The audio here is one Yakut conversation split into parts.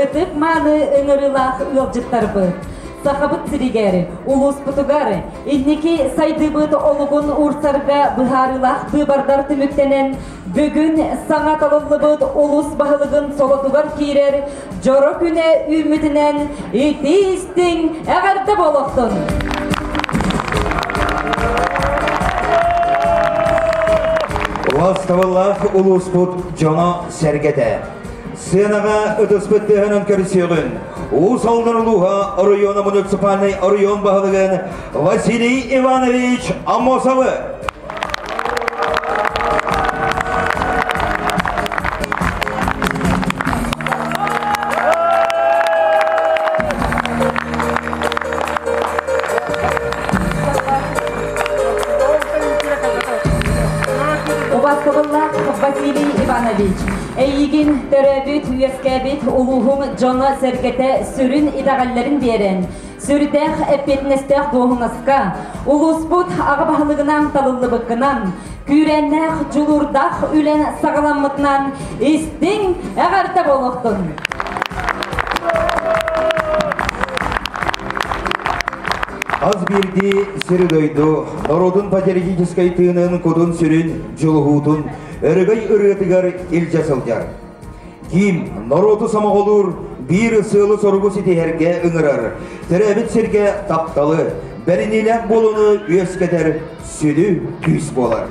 Ытык мааны ыҥырыылаах ыалдьыттарбыт, Сахабыт сиригэр, улууспутугар инники сайдыыбыт олугун уурсарга быһаарыылаах быыбардар түмүктэнэн, бүгүн саҥа талыллыбыт улуус баһылыгын солотугар киирэр дьоро күнэ үүммүтүнэн итии-истиҥ эҕэрдэ буолуохтун! Убаастабыллаах улууспут дьоно-сэргэтэ! Сыанаҕа ытыспыт тыаһынан көрсүөҕүн Уус Алдан улууһа оройуона муниципальнай оройуон баһылыгын Василий Иванович Аммосовы. Убастабыллаах Василий Иванович, Эйигин төрөөбүт, үөскээбит улууһуҥ дьоно-сэргэтэ сүрүн итэҕэллэрин биэрэн, сүрдээх эппиэтинэстээх дуоһунаска, улууспут аҕа баһылыгынан талыллыбыккынан, күүрээннээх, дьулуурдаах үлэн саҕаламмытынан истиҥ эҕэрдэ буолуохтун! Хас биирдии сири-дойду норуотун патриотическай тыынын, кутун-сүрүн, дьулуһуутун өрөгөй ырыатыгар илдьэ сылдьар. Киим норуоту сомоҕолуур, биир сыалы-соругу ситиһэргэ ыҥырар, төрөөбүт сиргэ тапталы, бэриниилээх буолууну үөскэтэр сүдү күүс буолар.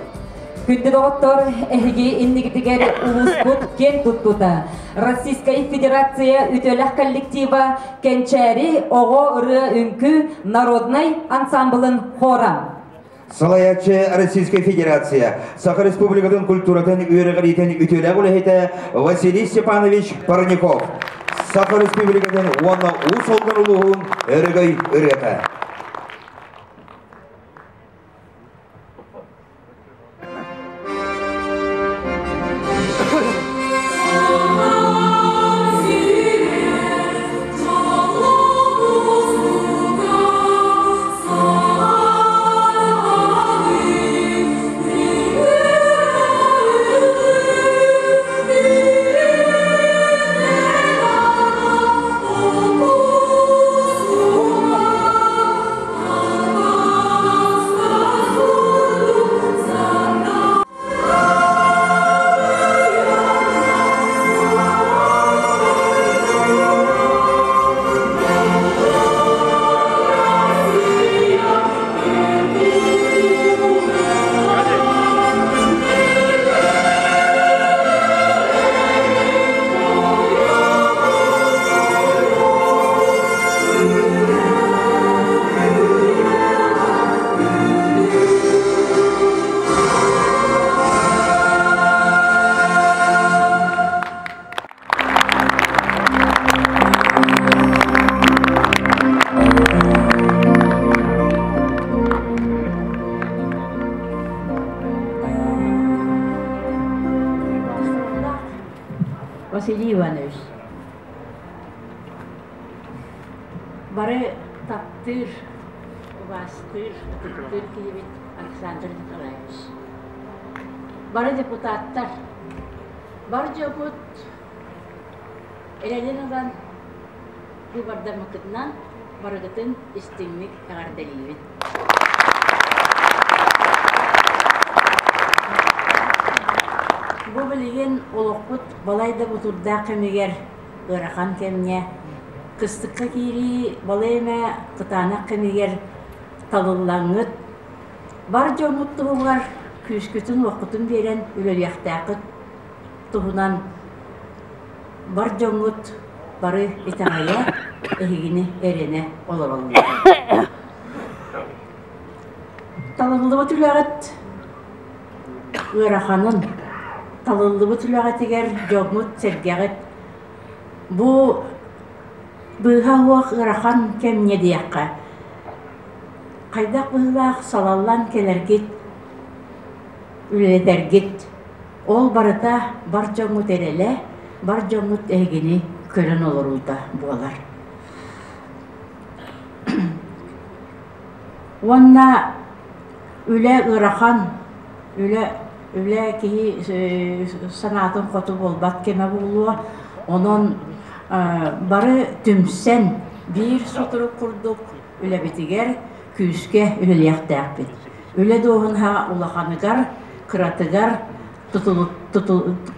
Күндү доҕоттор, эһиги иннигитигэр улууспут киэн туттута, Российскай Федерация үтүөлэх коллектива Кэнчээри оҕо ырыа үҥкүү народнай ансамблын хора. Салайааччы Российскай Федерация Саха Республикатын культуратын үөрэҕириитин үтүөлээх үлэһитэ Василий Степанович Парников. Саха Республикатын уонна Уус Алдан улууһун өрөгөй ырыата. Василий Иванович, бары таптыыр, убаастыыр, ытыктыыр киһибит Александр Николаевич. Бары депутаттар, бар дьоммут эрэлин ылан быыбардаммыккытынан барыгытын истиҥник эҕэрдэлиибин. Бу билигин олохпут балай да бутурдаах кэмигэр, ыарахан кэмҥэ, кыстыкка киирии балай эмэ кытаанах кэмигэр талыллаҥҥыт, бар дьоммут туһугар күүскүтүн-уоххутун биэрэн үлэлиэхтээххит туһунан бар дьоҥҥут бары итэҕэйэ, эһигини эрэнэ олороллор. Талыллыбыт үлэҕит ыараханын, талыллыбыт үлэҕитигэр дьоҥҥут-сэргэҕит бу быыһа суох ыарахан кэмҥэ диэххэ, хайдах быһыылаах салаллан кэлэргит, үлэлэтэргит, ол барыта бар дьоҥҥут эрэлэ, бар дьоҥҥут эһигини көрөн олоруута буолар. Уонна үлэ ыарахан, үлэ үлэ киһи санаатын хоту буолбат кэмэ буолуо. Онон Бары түмсэн биир сутурук курдук үлэбитигэр күүскэ үлэлиэхтээхпит. Үлэ дуоһунаһа улаханыгар, кыратыгар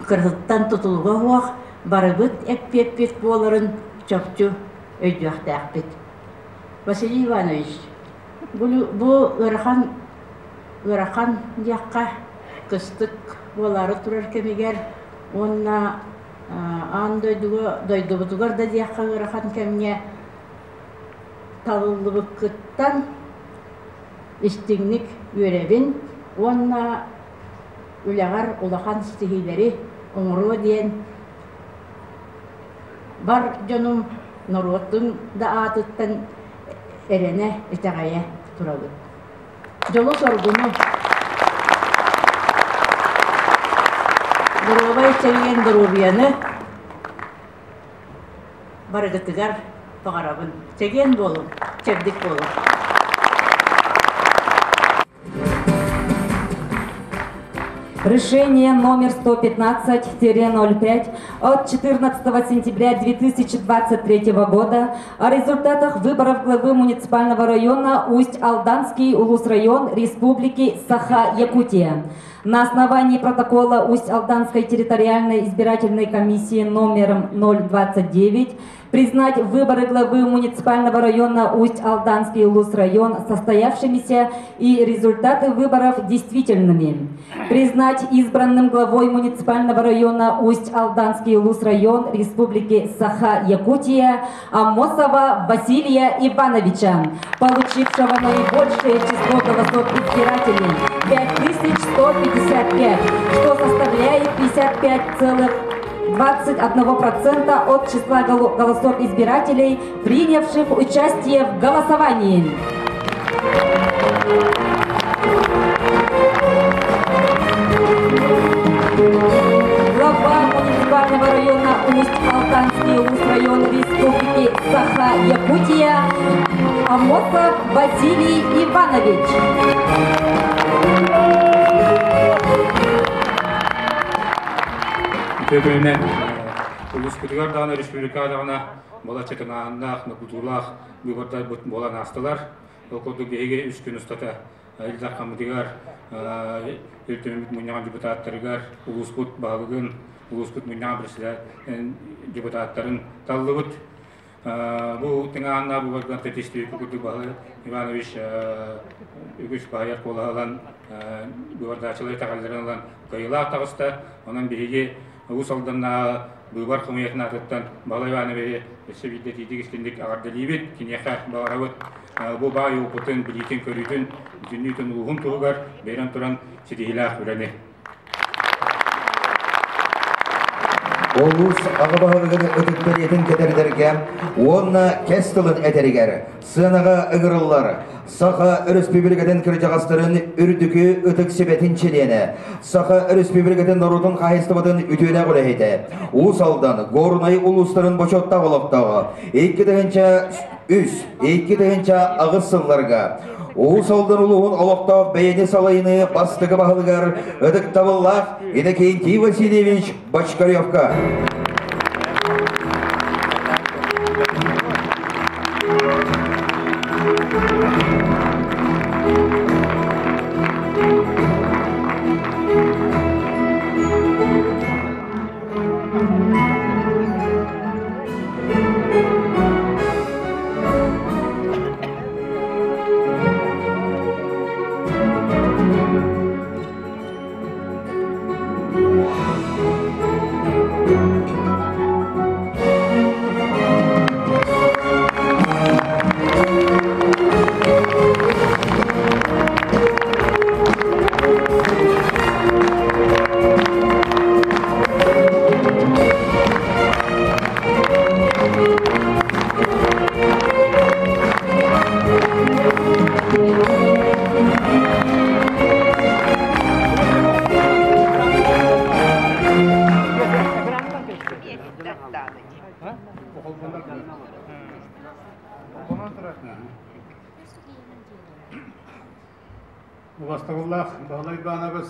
кыратыттан тутулуга суох барыбыт эппиэппит буоларын чопчу өйдүөхтээхпит. Василий Иванович, бу ыарахан ыарахан диэххэ кыстык буолаары турар кэмигэр уонна аан дойдуга дойдубутугар да диэххэ ыарахан кэмҥэ талыллыбыккыттан истиҥник үөрэбин уонна үлэҕэр улахан ситиһиилэри оҥоруо диэн бар дьонум норуотун да аатыттан эрэнэ итэҕэйэ турабыт. Дьолу-соргуну! Доруобай чэгиэн доруобуйаны барыгытыгар баҕарабын. Чэгиэн буолуҥ, чэбдик буолуҥ! Решение номер 115-05 от 14 сентября 2023 года о результатах выборов главы муниципального района Усть-Алданский Улус-район Республики Саха-Якутия. На основании протокола Усть-Алданской территориальной избирательной комиссии номером 029 признать выборы главы муниципального района Усть-Алданский Улус-район состоявшимися и результаты выборов действительными. Признать избранным главой муниципального района Усть-Алданский Улус-район Республики Саха-Якутия Амосова Василия Ивановича, получившего наибольшее число голосов избирателей 5155, что составляет 55,21% от числа голосов избирателей, принявших участие в голосовании. Глава муниципального района Усть-Алтанский Улус-район Республики Саха-Якутия Амосов Василий Иванович. Үтүө улууспутугар даҕаны республика даҕаны балачча тыҥааһыннаах, нокутуулаах быыбардарбыт буолан аастылар. Ол курдук биһиги үс күн устата Ил Дархаммытыгар, Ил Түмэн мунньаҕын депутаттарыгар, улууспут баһылыгын, улууспут мунньаҕын председателин депутаттарын таллыбыт. Бу тыҥааһыннаах быыбарга статистика курдук Баһылай Иванович үгүс баһыйар куолаһы ылан, быыбардааччылар итэҕэллэрин ылан кыайыылаах таҕыста. Онон биһиги Уус Алданнааҕы быыбар хамыйатын аатыттан Баһылай Ивановиһы өссө биирдэ итиитик истиҥник эҕэрдэлиибит, киниэхэ баҕарабыт бу баай опытын, билиитин-көрүүтүн бүтүннүүтүн улууһун туһугар биэрэн туран ситиһиилээх үлэни. Улуус аҕа баһылыгын ытык бэлиэтин кэтэрдэргэ уонна кэс тылын этэригэр сыанаҕа ыҥырыллар Саха Өрөспүүбүлүкэтин кырдьаҕастарын үрдүкү ытык сүбэтин чилиэнэ, Саха Өрөспүүбүлүкэтин норуотун хаһаайыстыбатын үтүөлээх үлэһитэ, Уус Алдан, Горнай улуустарын бочуоттаах олохтооҕо, 2003, 2008 сылларга Уус Алдан улууһун олохтоох бэйэни салайыныы бастакы баһылыгар ытыктабыллаах Иннокентий Васильевич Бочкаревка. Убастабыллаах Баһылай Иванович,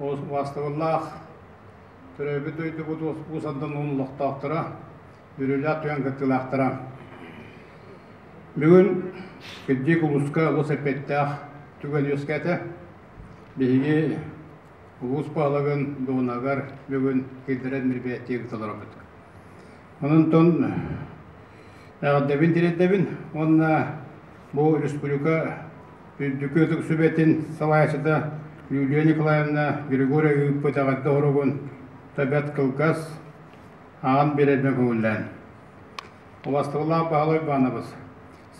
убастабыллаах төрөөбүт дойдубут Уус Алдан олохтоохторо. Үрүлээх түгэн кыттыылаахтара. Бүгүн кырдьык улууска олус эппиэттээх түгэн үөскээтэ. Биһиги улуус баһылыгын дуонагар бүгүн киллэрэн мероприятие ыыталарбыт. Онон эҕэрдэбин тириэрдэбин уонна бу республика Үрдүкү Ытык Сүбэтин салайааччыта Юлия Николаевна Григорьева ыыппыт эҕэрдэ уругун бэрт кылгас аан биэрэрбин көҥүллээн. Убастабыллаах Баһылай Иванович,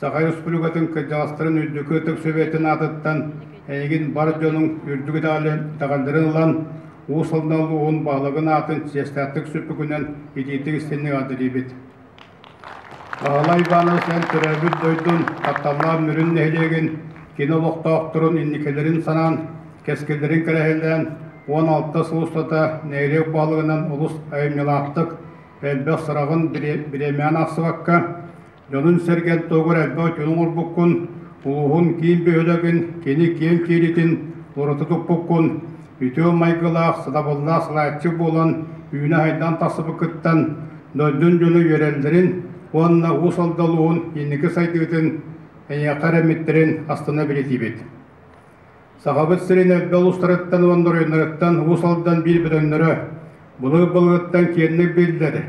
Саха Республикатын кырдьаҕастарын Үрдүкү Ытык Сүбэтин аатыттан эйигин бар дьонуҥ үрдүк итэҕэллэрин ылан, Уус Алдан улууһун баһылыгын аатын чиэстээхтик сүппүкүнэн итиитик истинник аадырыыбыт. Баһылай Иванович эн төрөөбүт дойдун, тапталлаах Мүрүн нэһилиэгин, кини олохтоохторун инникилэрин санаан, кэскиллэрин кэрэһилээн, 16 сыл устата нэһилиэк баһылыгынан олус айымньылаахтык, элбэх сыраҕын бириэмэҕин аахсыбакка, дьонун-сэргэн туһугар элбэх үтүөнү оҥорбуккун, улууһун киин бөһүөлэгин, кини киэҥ киэлитин ураты туппуккун, үтүө майгылаах, сатабыллаах салайааччы буолан үүнэ-сайдан тахсыбыккыттан дойдун дьоно үөрэллэрин уонна Уус Алдан улууһун инники сайдыытын эйиэхэ эрэммиттэрин астына билэтиибит. Сахабыт сирин элбэх улуустарыттан уонна оройуоннарыттан Уус Алдан биир бөдөҥнөрө, былыр-былыргыттан киэҥник биллэр,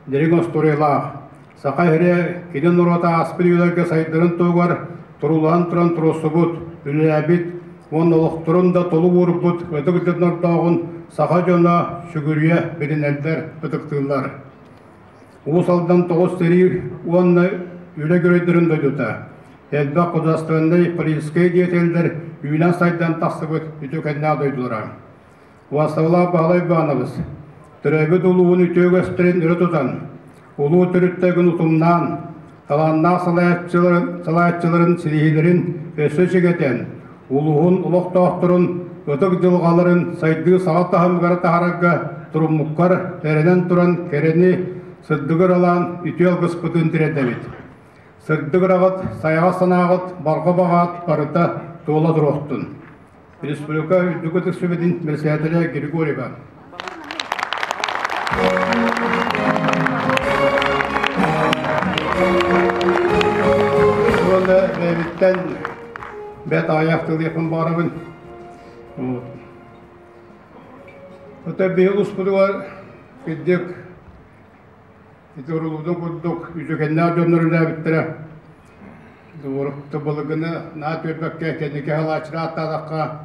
дириҥ остуоруйалаах, Саха сирэ кини норуота ааспыт үйэлэргэ сайдарын туһугар турулаан туран туруорсубут, үлэлээбит уонна олохторун да толук уурбут ытык дьоннордооҕун саха дьоно сүгүрүйэ билинэллэр, ытыктыыллар. Уус Алдан тоҕус сэрии уонна үлэ геройдарын дойдута. Элбэх государственнай политическай деятеллэр үүнэн-сайдан тахсыбыт үтүөкэннээх дойдулара. Убастабылаах Баһылай Иванович, төрөөбүт улууһун үтүө үгэстэрин өрө тутан, улуу төрүттэргин утумнаан, талааннаах салайааччыларын ситиһиилэрин өссө чигэтэн, улууһун олохтоохторун ытык дьылҕаларын сайдыы саҥа таһымыгар таһаарарга туруммуккар эрэнэн туран кэрэни сырдыгы ыралаан үтүө алгыспытын тириэрдэбит. Сырдык ыраҕыт, сайаҕас санааҕыт, барҕа баҕаат барыта туола туруохтун. Республика Үрдүкү Ытык Сүбэтин председателэ Григорьева. Уонна бэйэбиттэн бэт аҕыйах тылыахпын баҕарабын. Оттон биһиги улууспутугар кырдьык ити урулуутун курдук үтүкэннээх дьоннор үлээбиттэрэ. Былыргыны наһаа түөрбэккэ кэнники халааччыны ааттаатахха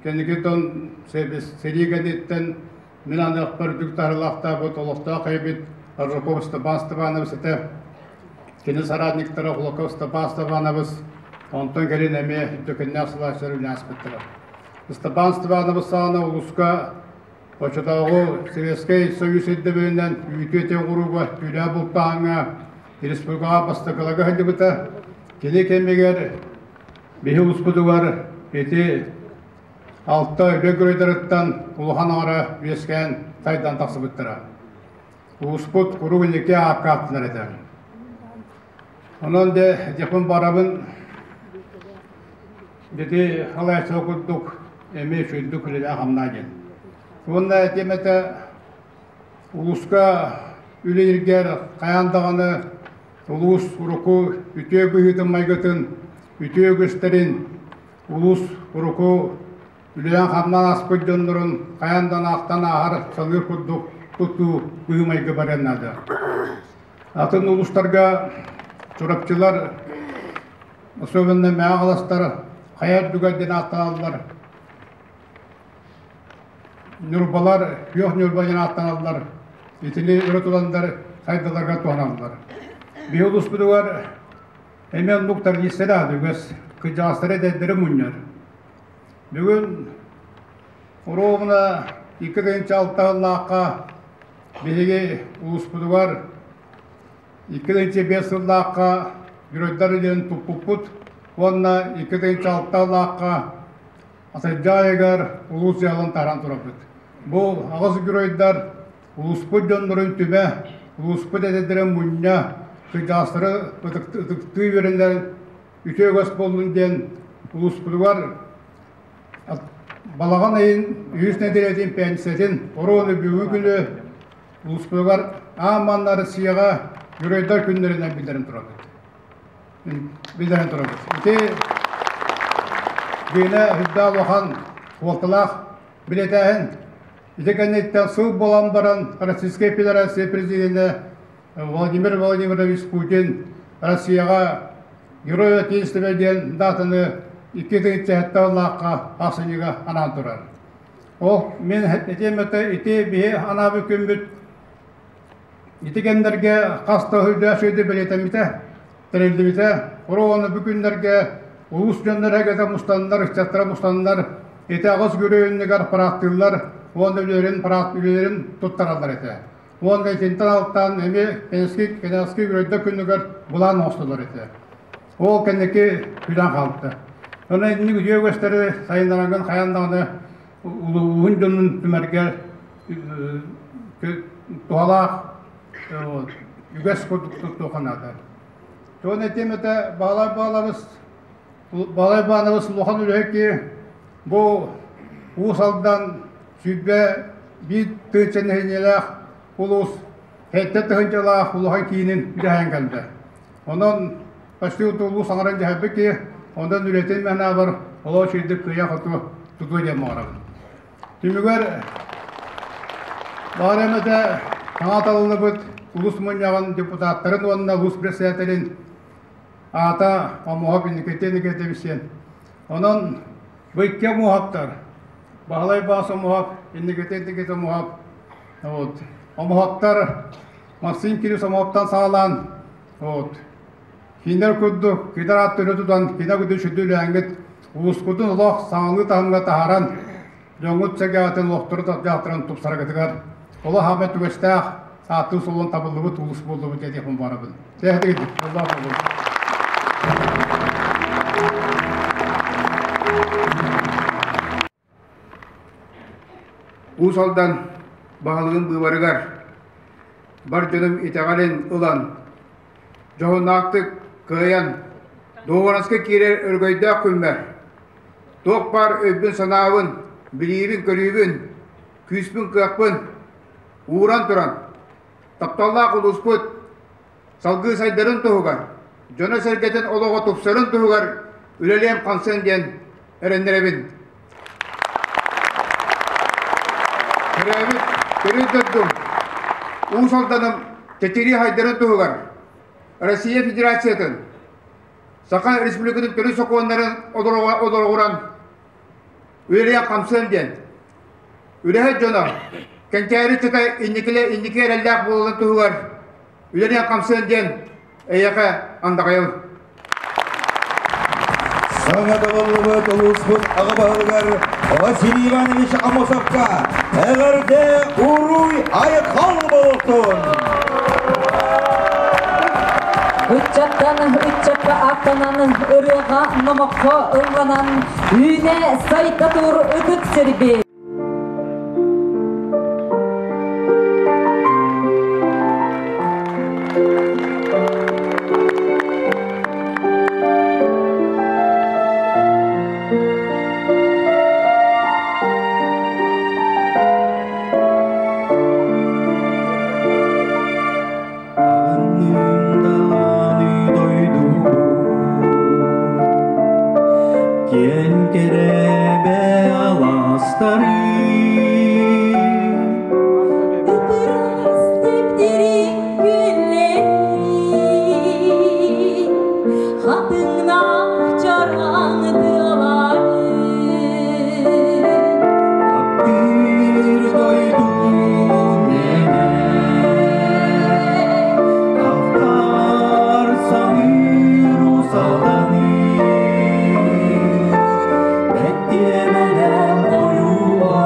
кэнники тон сэрии кэнниттэн мин аныахпар үрдүк таһарылаахтаабыт олохтоох эбит Аржаков Степан Степанович этэ. Кини соратниктара Кулаков Степан Степанович онтон кэлин эмиэ үрдүкүннээх салааччылар үлэ ааспыттара. Степан Степанович саҕана улууска Оччотооҕу Советскай Союз ирдэбилинэн үүтү-эти оҥорууга түүлээх бултааһыҥҥа республикаҕа бастакыларга сылдьыбыта. Кини кэмигэр биһи улууспутугар ити алта үлэ геройдарыттан улахан аҥара үөскээн сайдан тахсыбыттара. Улууспут куруук инники аакка аттанар этэ. Онон дэ дьэпин барабын Ити халааччы курдук эмиэ үчүгэйдик үлэлээх-хамнаа диэн. Уонна этиэм этэ, улууска үлэлииргэр хайаан даҕаны улуус урукку үтүө быһыытын-майгытын, үтүө үгэстэрин, улуус урукку үлэлээн-хамнаан ааспыт дьоннорун хайаан да аахтан ааһар, саныыр курдук тутуу быһыы-майгы барыан наада. Атын улуустарга чурапчылар Особенно мэҥэ хаҥаластар хайа үрдүгэр диэн ааттаналлар. Ньурбалар күөх Ньурба диэн ааттаналлар. Итини өрө тутаннар сайдаларга туһаналлар. Биһи улууспутугар эмиэ оннук традиция үгэс кырдьаҕастары эдэрдэри мунньар. Бүгүн ровно 2 6 сыллаахха биһиги улууспутугар 2005 сыллаахха Геройдар диэн туппуппут уонна 2006 сыллаахха Атырдьаайыгар улуус дьаһалын таһааран турарбыт. Бу аҕыс геройдар улууспут дьоннорун түмэ, улууспут эдэрдэрин мунньа, кырдьаҕастары ытыктыы үөрэнэр үтүө үгэс буоллун диэн улууспутугар балаҕан ыйын үһүс нэдиэлэтин пенсиятин оруону бүгүҥҥү күнү. Улууспутугар аан манна Россияҕа Геройдар күннэринэн биллэрэн турабыт. Биллэрэн турабыт. Ити Гена үрдээх улахан суолталаах билэтээһин. Ити кэнниттэн сыл буолан баран Российскай Федерация президенэ Владимир Владимирович Путин Россияҕа Герой Отечества диэн датаны 2007 сыллаахха ахсынньыга анаан турар. Ол мин этиэм этэ ити биһи анаабыт күммүт ити кэмнэргэ хас да өйдөөх сүөдэ бэлиэтэммитэ, тэриллибитэ. Уонна бу күннэргэ улуус дьонноро эгэтэ мустаннар, ыччаттара мустаннар ити аҕыс геройуннугар парааттыыллар уонна үлэлэрин параат үлэлэрин туттараллар этэ. Уонна итинтэн алтан эмиэ Кэнэски Кэнэски Геройдар күнүгэр былаан оҥостоллор этэ. Ол кэнники күлэн хаалта. Онон итинник үтүө үгэстэри сайыннарангын хайаан даҕаны улууһун дьонун түмэргэ туһалаах үгэс курдук туттуохха наада. Туон этиэм этэ Баалай Баалабыс Баалай Баанабыс улахан үлэһит киһи бу Уус Алдан 121 тыһыынча нэһилиэнньэлээх улуус 7 тыһыынчалаах улахан киинин дьаһайан кэллэ. Онон почти улуус аҥарын дьаһайбыт киһи, онон үлэтин мэнаабар олоо үчүгэйдик кыайа-хоту тутуо диэн баҕарабын. Түмүгэр баар эмэтэ саҥа талыллыбыт улуус мунньаҕын депутаттарын уонна улуус председателин аата Омоһоп Инникитин Никитевичтен. Онон бу икки Омуоһаптар, Баһылай Баас Омуоһап, Инникитин Никит Омуоһап, вот, Омуоһаптар Максим Кирис Омуоһаптан саҕалаан, вот, кинилэр курдук кинилэр аат төлө тутан, кинилэр курдук сүрдүүлээҥҥит улуускутун олох саҥалыы таһымҥа таһааран, дьоҥҥут сэгээтин олохтору дьаһалтарын тупсараргытыгар олох аамай түгэстээх ааттыы суолун табыллыбыт улуус буоллубут диэхпин баҕарабын. Тэһэтигит. Аллах болун. Уус Алдан баһылыгын быыбарыгар бар дьонум итэҕэлин ылан, дьоһуннаахтык кыайан, дуоһунаска киирэр өрөгөйдөөх күммэр туох баар өйбүн-санаабын, билиибин-көрүүбүн, күүспүн-кыахпын ууран туран, тапталлаах улууспут салгыы сайдарын туһугар, дьоно-сэргэтин олоҕо тупсарын туһугар үлэлиэм-хамсыам диэн эрэннэрэбин. Төрөөбүт төрүт дойдум Уус Алданым чэчирии сайдарын туһугар Россия Федерациятын, Саха Республикатын төрүт сокуоннарын олоҕуран үлэлиэн-хамсыам диэн үлэһит дьоно кэнчээри ыччата инникилэ инники эрэллээх буоларын туһугар үлэлиэн-хамсыам диэн эйиэхэ андаҕайабын. Саҥа талыллыбыт улууспут аҕа баһылыгар Василий Иванович Амосовка эҕэрдэ уруй айхал буолтун! Ыччаттан ыччакка аттанан, ырыаҕа номоххо ылланан, үүнэ сайда тур ытык сирби. Киэн кэрэбэ аластары Ыпырас типтирин күллэрин, хатыҥнаах чараҥ тыаларын. Таптыыр дойдум миэнэ Ахтар саныыр Уус Алданым Мэктиэмэлээх ойуулар.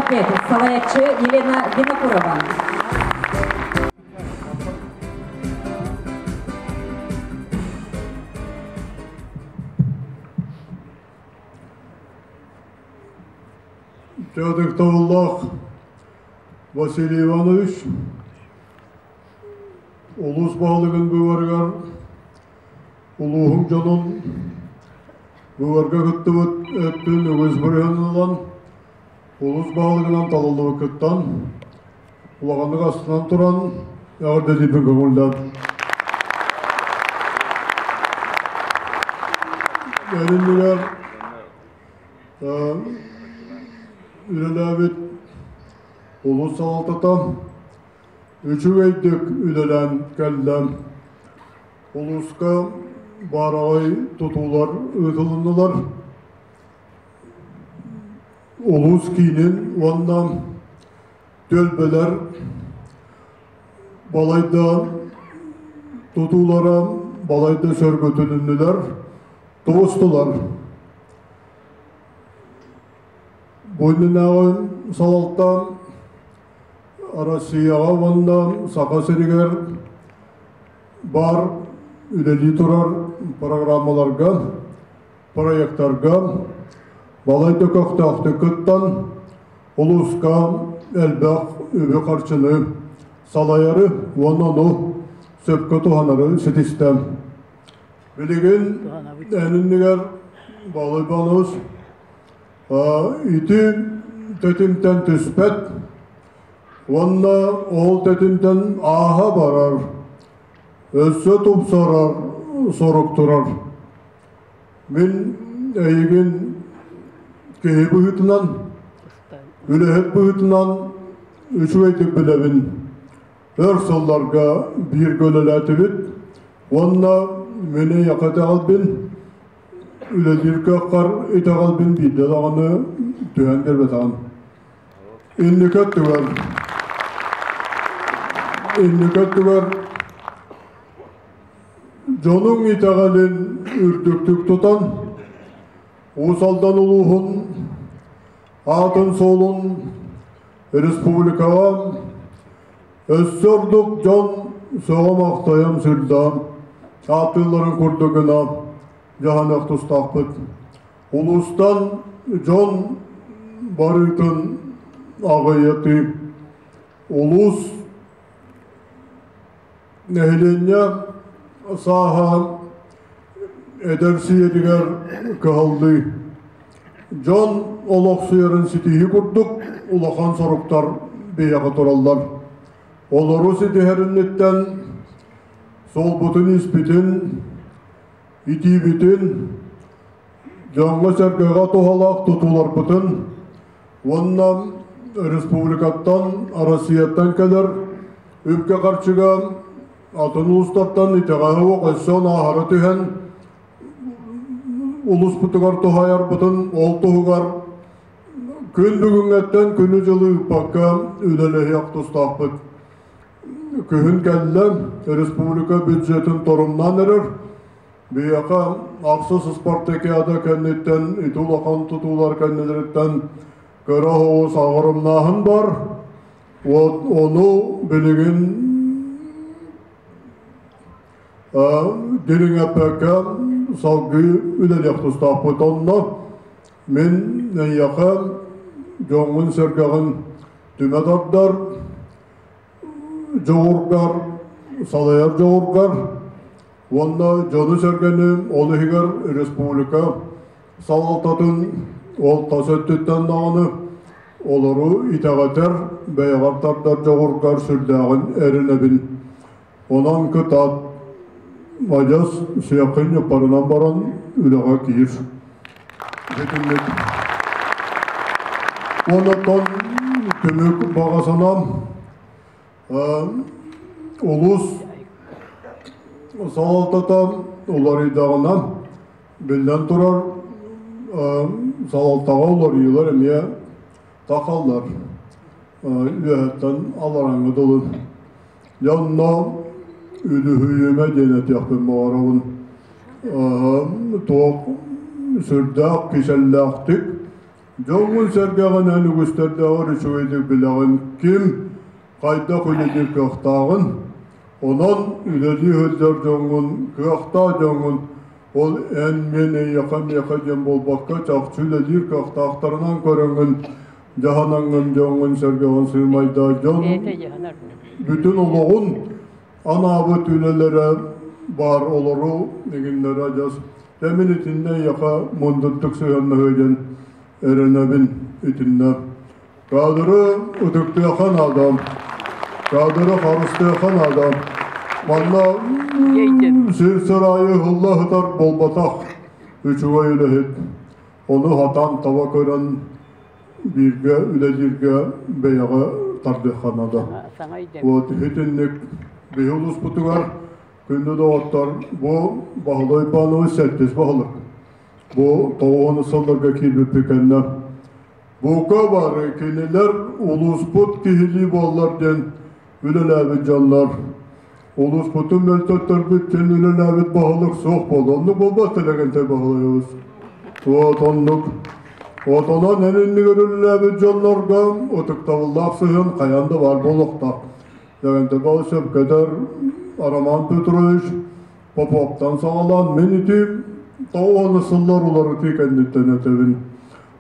Паркет, салайааччы Елена Винокурова. Теодектовлах Василий Иванович улуус баһылыгын быыбарыгар улууһуҥ дьонун быыбарга кыттыбыт өттүн үгүс бырыһын ылан улуус баһылыгынан талыллыбыккыттан улаханнык астынан туран эҕэрдэлиибин көҥүллээн. Эриннигэр үлэлээбит улуус салалтата үчүгэйдик үлэлээн кэллэ. Улууска баараҕай тутуулар ыытылыннылар. Улуус киинин уонна түөлбэлэр балайда тутуулара балайда сөргүтүлүннүлэр, тубустулар. Бу иннинээҕи салалта Россияҕа уонна Саха сиригэр баар үлэлии турар программаларга, проектарга балайда көхтөөхтүк кыттан, улууска элбэх үбү-харчыны салайары уонна ону сөпкө туһанары ситистэ. Билигин эн иннигэр Балыйбанус ити тэтимтэн түспэт уонна ол тэтимтэн ааһа барар, өссө тупсарар сорук турар. Мин эйигин киһи быһыытынан, үлэһит быһыытынан үчүгэйдик билэбин. Өр сылларга бииргэ үлэлээтибит уонна мин эйиэхэ итэҕэлбин, үлэлиир кыаххар итэҕэлбин биирдэ даҕаны түһэн биэрбэтэҕим. Инники өттүгэр инники өттүгэр дьонуҥ итэҕэлин үрдүктүк тутан, Уус Алдан улууһун аатын-суолун республикаҕа өссө ордук дьон сөҕө-махтайан сүрдээх ааттыылларын курдук гына дьаһаныах тустаахпыт. Улуустан дьон барыытын аҕыйатыы, улуус нэһилиэнньэ сааһа эдэр сиэригэр кыһаллыы, дьон олохсуйарын ситиһии курдук улахан соруктар биһиэхэ тураллар. Олору ситиһэринниттэн суолбутун-ииспитин, итиибитин, дьоҥҥо-сэргэҕэ туһалаах тутууларбытын уонна республикаттан, Россияттан кэлэр үпкэ-харчыга атын улуустартан итэҕэһэ суох өссө ааһара түһэн улууспутугар туһайарбытын ол туһугар күн бүгүҥҥэттэн күнү-дьылы ыыппакка үлэлэһиэх тустаахпыт. Күһүн кэллэ, республика бюджетын торумнаан эрэр. Биһиэхэ ахсыс спартакиада кэнниттэн ити улахан тутуулар кэннилэриттэн кыра оҕус аҕырымнааһын бар. Ону билигин дириҥэппэккэ салгыы үлэлиэх тустаахпыт. Онно мин эйиэхэ дьоҥҥун-сэргэҕин түмэ тардар, дьоҕургар, салайар дьоҕургар уонна дьону-сэргэни, ол иһигэр республика салалтатын ол тас өттүттэн даҕаны олору итэҕэтэр, бэйэҕэр тардар дьоҕургар сүрдээҕин эрэнэбин. Онон кытаат, адьас сиэххин ньыппарынан баран үлэҕэ киир. Бүтүннүк. Онтон түмүк баҕа санаам улуус салалтата уларыйдаҕына, биллэн турар, салалтаҕа уларыйыылар эмиэ тахаллар. Үөһэттэн алларааҥҥа дылы. Дьэ онно үлүһүйүмэ диэн этиэхпин баҕарабын. Туох сүрдээх кичэллээхтик. Дьоҥҥун-сэргэҕин эн үгүстэрдээҕэр үчүгэйдик билэҕин, ким хайдах үлэлиир кыахтааҕын. Онон үлэлии сылдьар дьоҥҥун, кыахтаах дьоҥҥун ол эн мин эйиэхэ миэхэ диэн буолбакка чахчы үлэлиир кыахтаахтарынан көрөҥҥүн дьаһанаҥҥын дьоҥҥун-сэргэҕин сыымайдаа дьон бүтүн олоҕун анаабыт үлэлэрэ баар олору игиннэрэ адьас Дьэ мин итиннэ эйиэхэ мундуттук сыһыаннаһыа диэн эрэнэбин итиннэ. Кадры ытыктыахха наада. Кадры харыстыахха наада. Манна сир сыраайы ыһылла сытар буолбатах үчүгэй үлэһит. Ону хатаан таба көрөн бииргэ үлэлииргэ бэйэҕэ тардыахха наада. Вот итинник биһи улууспутугар Күндү доҕоттор, бу Баһылай Иванович сэттис баһылык. Бу тоҕуону сылларга киирбиппит кэннэ бука бары кинилэр улууспут киһилии буоллар диэн үлэлээбит дьоннор. Улууспутун мөлтөттөрбүт диэн үлэлээбит баһылык суох буолла. Оннук буолбат Лэгэнтэй Баһылайыбыз. Вот оннук. Вот онон эн иннигэр үлэлээбит дьоннорго ытыктабыллаах сыһыан хайаан да баар буолуохтаах. Лэгэнтэй сөпкөтөр Роман Петрович Поповтан саҕалаан мин ити тоҕуону сыллар уларытыы кэнниттэн этэбин.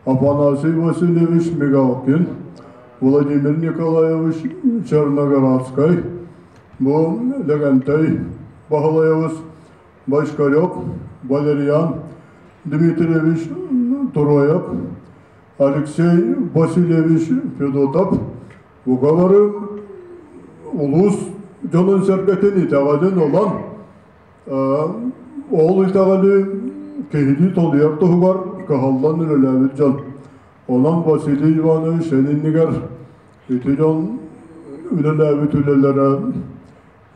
Афанасий Васильевич Мигалкин, Владимир Николаевич Черноградскай, бу Лэгэнтэй Баһылайабыс Бочкарев, Валериан Дмитриевич Туроев, Алексей Васильевич Федотов, Бука улуус дьонун-сэргэтин итэҕэлин ылан, ол итэҕэли киһилии толуйар туһугар кыһаллан үлэлээбит дьон. Онон Василий Иванович эн иннигэр ити дьон үлэлээбит үлэлэрэ,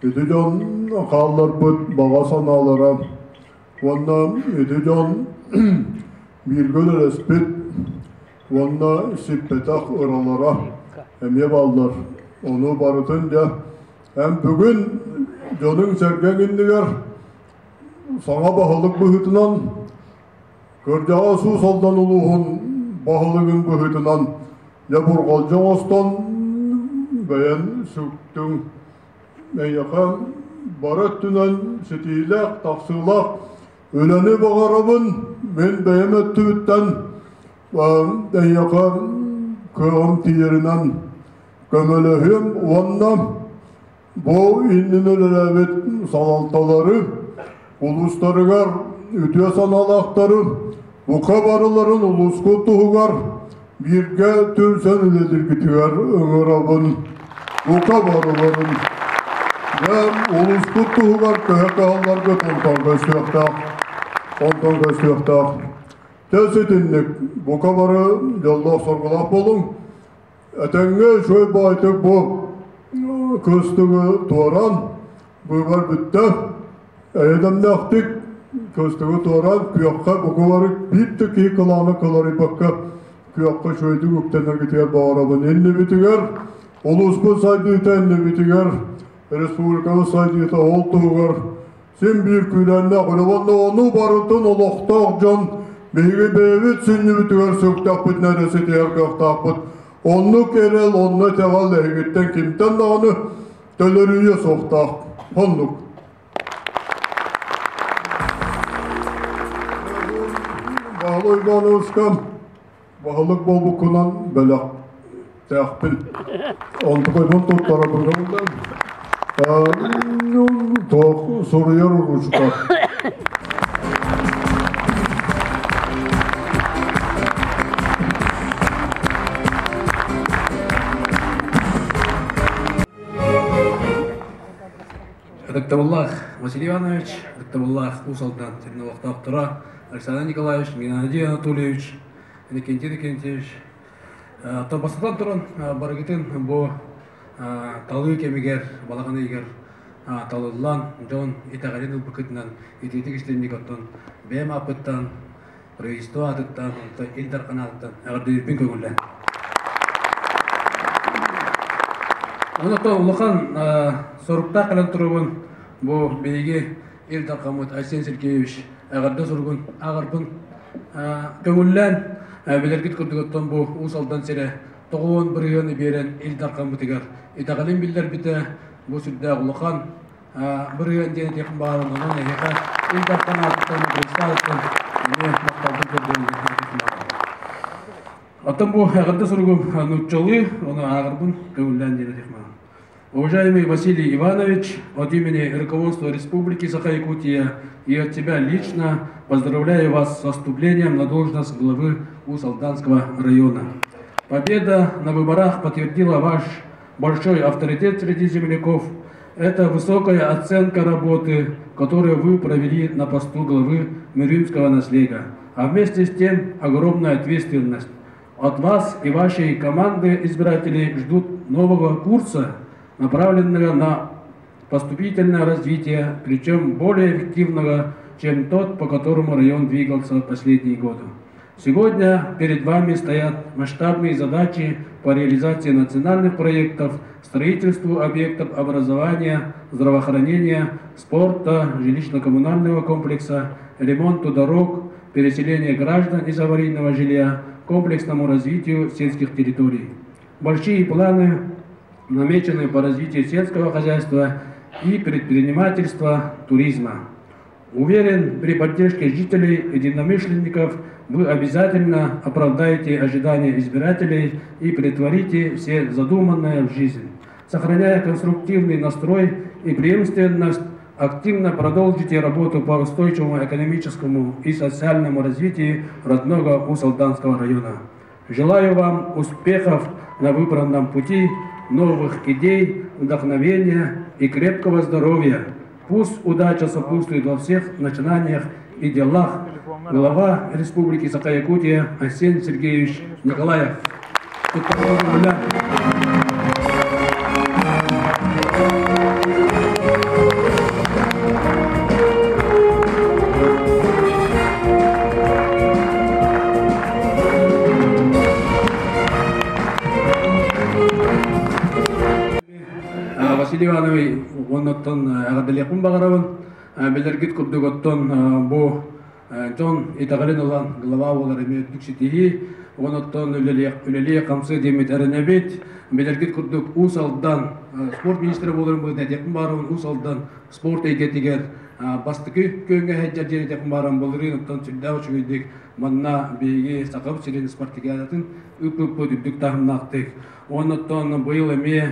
ити дьон хаалларбыт баҕа санаалара уонна ити дьон бииргэ үлэлэспит уонна сиппэтэх ыралара эмиэ бааллар. Ону барытын дьэ эн бүгүн дьонуҥ-сэргэҥ иннигэр саҥа баһылык быһыытынан кырдьаҕас Уус Алдан улууһун баһылыгын быһыытынан дьэ бурҕалдьы оҥостон бэйэн сүктүҥ. Эйиэхэ бары өттүнэн ситиилээх, тахсыылаах Үлэни баҕарабын, мин бэйэм өттүбүттэн эйиэхэ кыаҕым тиийэринэн көмөлөһүөм уонна бу иннинэ үлэлээбит салалталары, улуустарыгар үтүө санаалаахтары бука барыларын улуускут туһугар бииргэ түмсэн үлэлииргитигэр ыҥырабын. Бука барыларын. Дьэ, улууспут туһугар төһө кыһалларгыт онтон көстүөхтээх. Онтон көстүөхтээх. Дьэ, ситинник бука бары дьоллоох-соргулаах буолуҥ. Этэҥҥэ үчүгэй баайтык бу кыстыгы туоран, быыбар бүттэ. Эйэ-дэмнээхтик кыстыгы туораан күөххэ бука бары биир да киһи кылаана кыларыйбакка күөххэ үчүгэйдик үктэнэргитигэр баҕарабын. Иннибитигэр улууспут сайдыыта иннибитигэр республикабыт сайдыыта ол туһугар син биир күүрээннээх үлэ уонна ону барытын олохтоох дьон биһиги бэйэбит сүнньүбүтүгэр сүктэхпитинэ эрэ ситиһэр кыахтаахпыт. Оннук эрэл, онно итэҕэл эһигиттэн кимтэн даҕаны төлөрүйүө суохтаах. Оннук. Баһылай Ивановичка баһылык буолбуккунан бэлэхтээхпин. Онтукайбын туттарабын Туох суруйар ручка. Ытыктабыллаах Василий Иванович, ытыктабыллаах Уус Алдан сирин олохтоохторо Александр Николаевич, Геннадий Анатольевич, Иннокентий Иннокентьевич. Бастатан туран, барыгытын бу талыы кэмигэр, балаҕан ыйыгар талыллан, дьон итэҕэлин ылбыккытынан итиитик истинник оттон бэйэм ааппыттан, правительство аатыттан, онтон Ил Дархан аатыттан эҕэрдэлиирбин көҥүллээн. Онон улахан соруктаах кэлэн турабын бу биһиги Ил Дархаммыт Айсен Сергеевич эҕэрдэ суругун ааҕарбын көҥүллээн. Билэргит курдук оттон бу Уус Алдан сирэ тоҕуон бырыһыаны биэрэн Ил Дархаммытыгар итэҕэлин биллэрбитэ бу сүрдээх улахан бырыһыан диэн этиэхпин баҕарабын. Онон эһиэхэ Ил Дархан аатыттан, Представыттан эмиэ махталбын көрдөрөн. Оттон бу эҕэрдэ суругум нууччалыы, ону ааҕарбын көҥүллээн диэн этиэх баҕарабын. Уважаемый Василий Иванович, от имени руководства Республики Саха-Якутия и от тебя лично поздравляю вас со вступлением на должность главы Усть-Алданского района. Победа на выборах подтвердила ваш большой авторитет среди земляков. Это высокая оценка работы, которую вы провели на посту главы Мирюмского наслега, а вместе с тем огромная ответственность. От вас и вашей команды избирателей ждут нового курса, направленного на поступительное развитие, причем более эффективного, чем тот, по которому район двигался в последние годы. Сегодня перед вами стоят масштабные задачи по реализации национальных проектов, строительству объектов образования, здравоохранения, спорта, жилищно-коммунального комплекса, ремонту дорог, переселению граждан из аварийного жилья, комплексному развитию сельских территорий. Большие планы намечены по развитию сельского хозяйства и предпринимательства, туризма. Уверен, при поддержке жителей, единомышленников вы обязательно оправдаете ожидания избирателей и претворите все задуманное в жизнь. Сохраняя конструктивный настрой и преемственность, активно продолжите работу по устойчивому экономическому и социальному развитию родного Усть-Алданского района. Желаю вам успехов на выбранном пути, новых идей, вдохновения и крепкого здоровья. Пусть удача сопутствует во всех начинаниях и делах. Глава Республики Саха-Якутия Айсен Сергеевич Николаев. Василий Иванович оннуттан эҕэрдэлиэхпин баҕарабын. Билэргит курдук оттон бу дьон итэҕэлин ылан глава буолар эмиэ үрдүк ситиһии. Онуттан үлэлиэх хамсыы диэммит эрэнэбит. Билэргит курдук Уус Алдан спорт министрэ буоларын быһыытынан этиэхпин баҕарабын. Уус Алдан спорт эйгэтигэр бастакы күөҥҥэ сылдьар диэн этиэхпин баҕарабын. Былырыын оттон сүрдээх үчүгэйдик манна биһиги Сахабыт сирин спартакиадатын ыыппыппыт үрдүк таһымнаахтык. Оннуттан быйыл эмиэ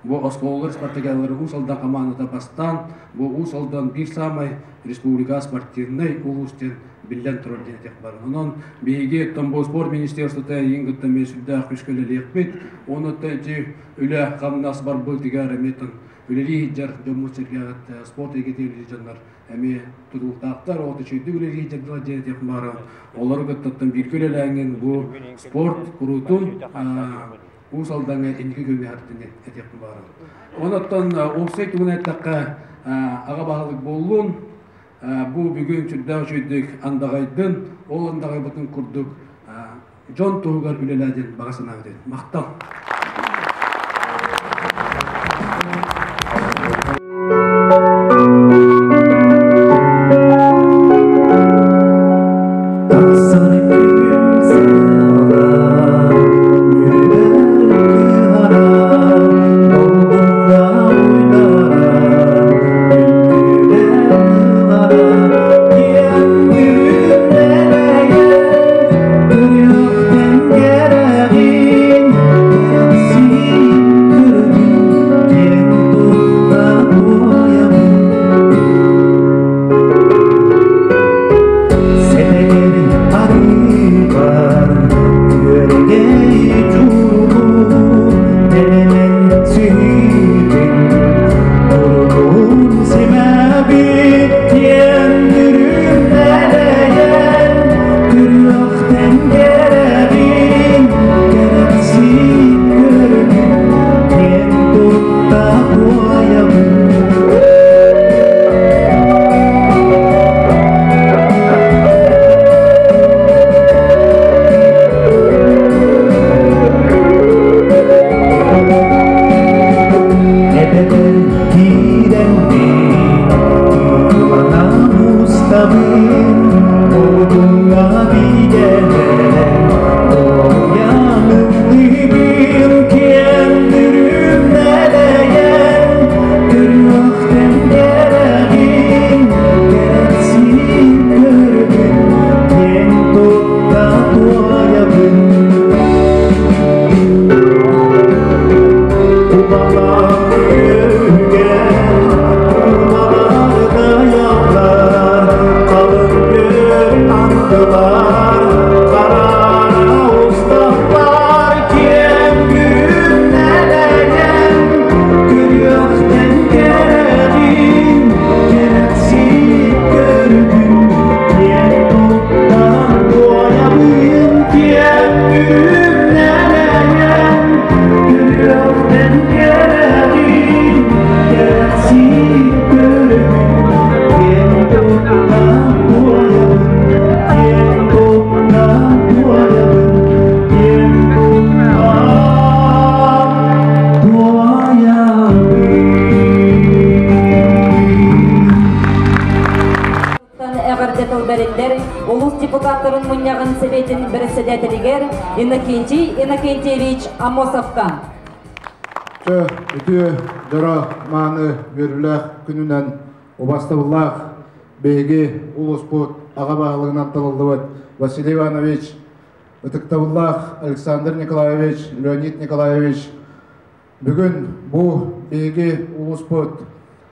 бу оскуолалар спартакиадалары Уус Алдан хамаандата бастаан, бу Уус Алдан биир саамай республика спортивнай улуус диэн биллэн турар диэн этиэх бар. Онон биһиги бу спорт министерствота эйигин кытта эмиэ сүрдээх күүскэ үлэлиэхпит. Онуттан ити үлэ хамнас барбытыгар эмиэ үлэлии сылдьар дьоммут сэргээҕит спорт эйгэтигэр үлэлиир дьоннор эмиэ тутулуктаахтар, ол үчүгэйдик үлэлии сылдьар диэн этиэх баара. Олору кыттаттан бииргэ үлэлээҥҥин бу спорт куруутун Уус Алдаҥҥа инники күөҥҥэ хартын этиэхпин баҕарабын. Онон уопсай тугун эттэххэ, аҕа баһылык буоллун, бу бүгүн сүрдээх үчүгэйдик андаҕайдын, ол андаҕайбытын курдук дьон туһугар үлэлээ диэн баҕа санаабыт Махтал! Тахсар күн сыала, үөрэр кыһара, долгуҥҥа уйдарар, үҥкүүлэр ылара, диэн күлүмнэрэйэн, көрүөхтэн кэрэҕин, кэрэхсиир көрүҥ, киэн тутта туойабын. Сэтэгэр арыыбар күөрэгэй дьулуу нэлэмэн сүһүүрүн курутун симэбит диэн үрүмнэлэйэн күрүөхтэн кэрэбин кэрэхсии көрүҥ киэн тутта туойабын. Эбэтэр киирэммин кыылана устабын, Кулуҥҥа бигэлэн бэриллэр улуус депутаттарын мунньаҕын сэбиэтин бэрэссэдээтэлигэр Иннокентий Иннокентьевич Аммосовка. Үтүө дьоро мааны үөрүүлээх күнүнэн убастабыллаах биһиги улууспут аҕа баһылыгынан талыллыбыт Василий Иванович, ытыктабыллаах Александр Николаевич, Леонид Николаевич, бүгүн бу биһиги улууспут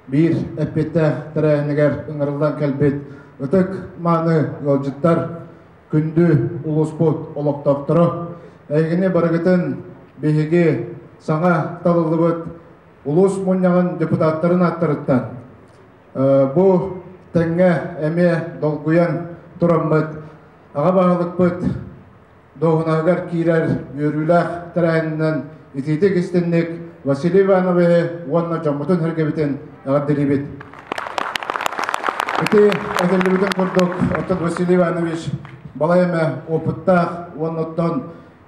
биир эппиэттээх тэрээһинигэр ыҥырыллан кэлбит ытык мааны ыалдьыттар, күндү улууспут олохтоохторо, эһигини барыгытын биһиги саҥа талыллыбыт улуус мунньаҕын депутаттарын ааттарыттан бу тэҥҥэ эмиэ долгуйан тураммыт аҕа баһылыкпыт дуоһунаһыгар киирэр үөрүүлээх тэрээһининэн итиитик истинник Василий Ивановиһы уонна дьоммутун сэргэбитин эҕэрдэлиибит. Ити этиллибитин курдук, оттон Василий Иванович балай эмэ опыттаах уонна оттон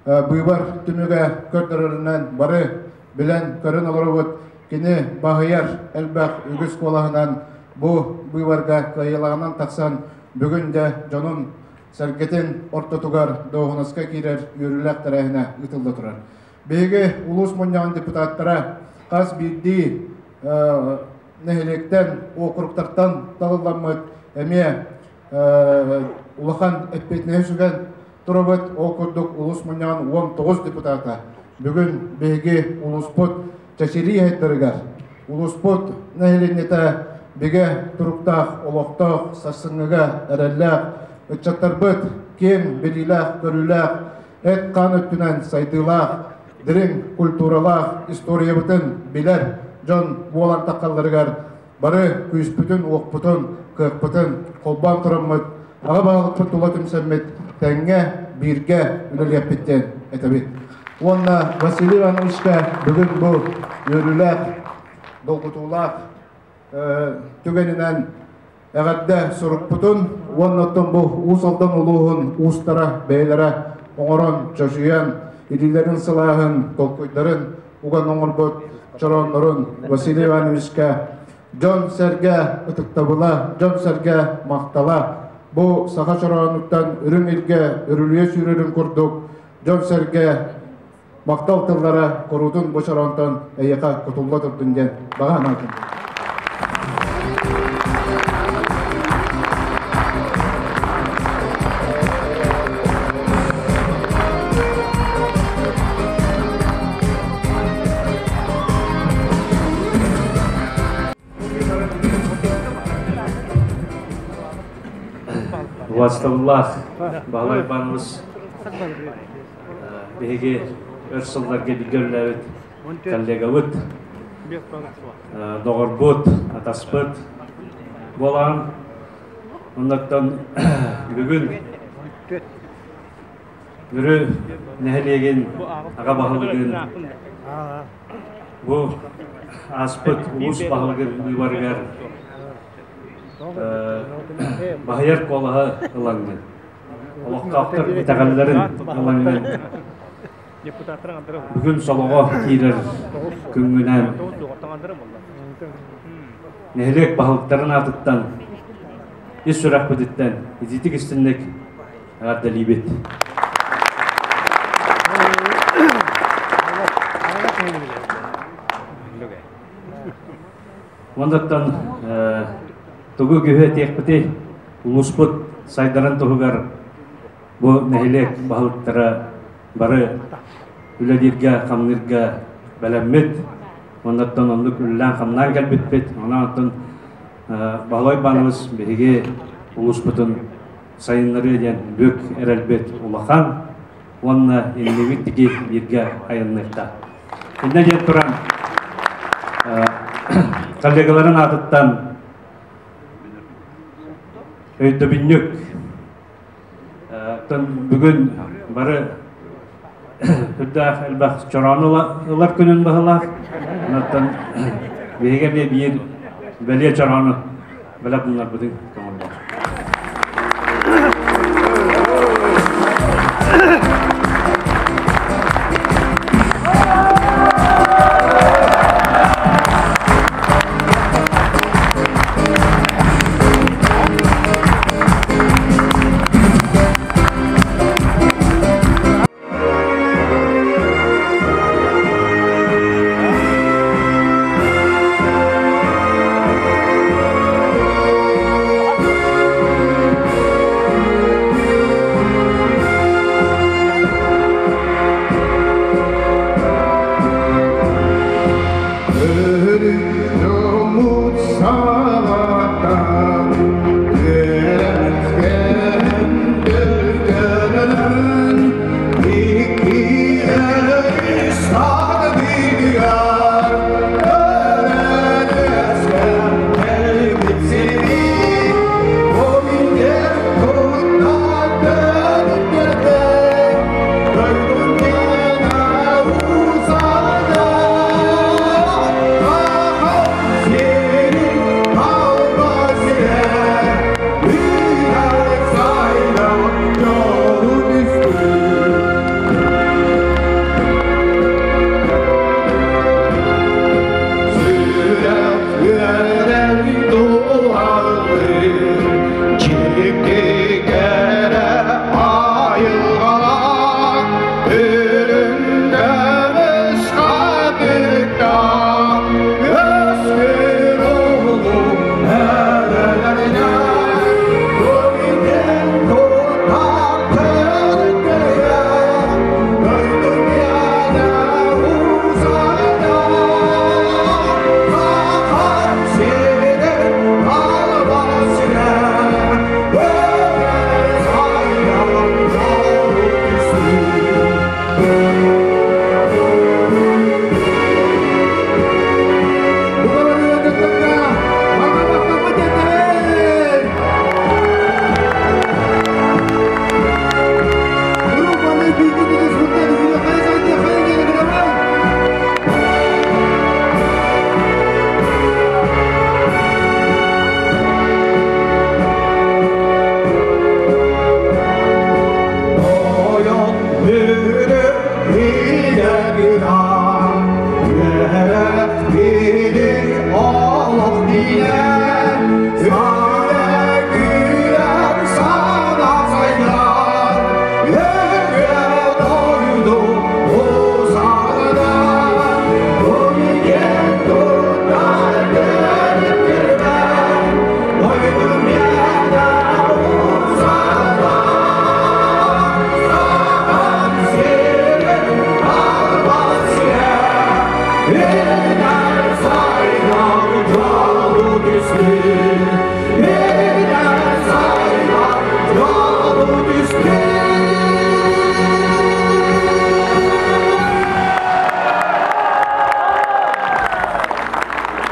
быыбар түмүгэ көрдөрөрүнэн бары билэн көрөн олоробут. Кини баһыйар элбэх үгүс куолаһынан бу быыбарга кыайыылааҕынан тахсан бүгүн дьэ дьонун сэргэтин ортотугар дуоһунаска киирэр үөрүүлээх тэрээһинэ ыытылла турар. Биһиги улуус мунньаҕын депутаттара хас биирдии нэһилиэктэн, уокуруктартан талылламмыт эмиэ улахан эппиэтинэһи сүгэн турабыт. Ол курдук улуус мунньаҕын 19 депутата бүгүн биһиги улууспут чэчирии айдарыгар улууспут нэһилиэнньэтэ бигэ туруктаах, олохтоох, сарсыҥҥыга эрэллээх ыччаттарбыт киэҥ билиилээх-көрүүлээх, эт-хаан өттүнэн сайдыылаах, дириҥ культуралаах историябытын билэр дьон буолан таххалларыгар бары күүспүтүн-уохпутун, кыахпытын холбоон тураммыт, аҕа баһылыкпыт тула түмсэммит тэҥҥэ, бииргэ үлэлиэхпит диэн этэбит. Уонна Василий Ивановичка бүгүн бу үөрүүлээх, долгутуулаах түгэнинэн эҕэрдэ сурукпутун уонна оттон бу Уус Алдан улууһун уустара бэйэлэрэ оҥорон, чочуйан, илиилэрин сылааһын, толкуйдарын уган оҥорбут чорооннорун Василий Ивановичка дьон-сэргэ ытыктабыла, дьон-сэргэ махтала бу саха чороонуттан үрүҥ илгэ үрүлүйэ сүүрэрин курдук дьон-сэргэ махтал тыллара куруутун бу чороонтон эйиэхэ кутулла турдун диэн баҕа санаатым. Убастабыллаах Баһылай Иванович биһиги өр сылларга бииргэ үлэлээбит коллегабыт, доҕорбут, атаспыт буолан, оннуттан бүгүн Мүрү нэһилиэгин аҕа баһылыгын бу ааспыт улуус баһылыгын быыбарыгар баһыйар куолаһы ылаҥҥын, олохтоохтор итэҕэллэрин ылаҥҥын бүгүн солоҕо киирэр күҥҥүнэн нэһилиэк баһылыктарын аатыттан ис сүрэхпититтэн итиитик истинник эҕэрдэлиибит. Онтон тугу күһү этиэхпитий улууспут сайдарын туһугар бу нэһилиэк баһылыктара бары үлэлииргэ, хамныырга бэлэммит. Оннуттан оннук үлэлээн-хамнаан кэлбиппит. Онон оттон Баһылай Иванович биһиги улууспутун сайыннарыа диэн бүк эрэлбит улахан уонна иннибит диги бииргэ айанныахта. Иннэ диэн туран коллегаларын аатыттан өйдөбүнньүк бүгүн бары үрдээх элбэх чороону ылар күнүн баһылаах. Онтон биһиги эмиэ биир бэлиэ чороону бэлэх булларбытын көҥүллэр.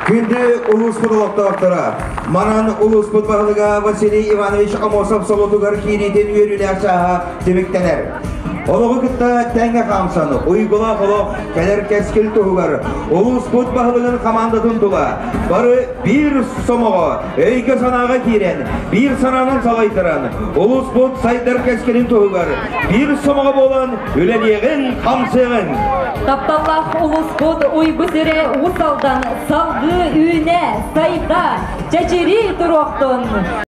Күндү улууспут олохтоохторо, манан улууспут баһылыга Василий Иванович Амосов солотугар киириитин үөрүүлээх чааһа түмүктэнэр. Олоҕу кытта тэҥҥэ хаамсан, уйгулаах олох кэлэр кэскил туһугар улууспут баһылыгын хамаандатын тула бары биир сомоҕо өйгө-санааҕа киирэн, биир санаанан салайтаран, улууспут сайдар кэскилин туһугар биир сомоҕо буолан үлэлиэҕин, хамсыаҕын. Тапталлаах улууспут уйгу сирэ Уус Алдан салгыы үүнэ, сайда, чэчирии туруохтун!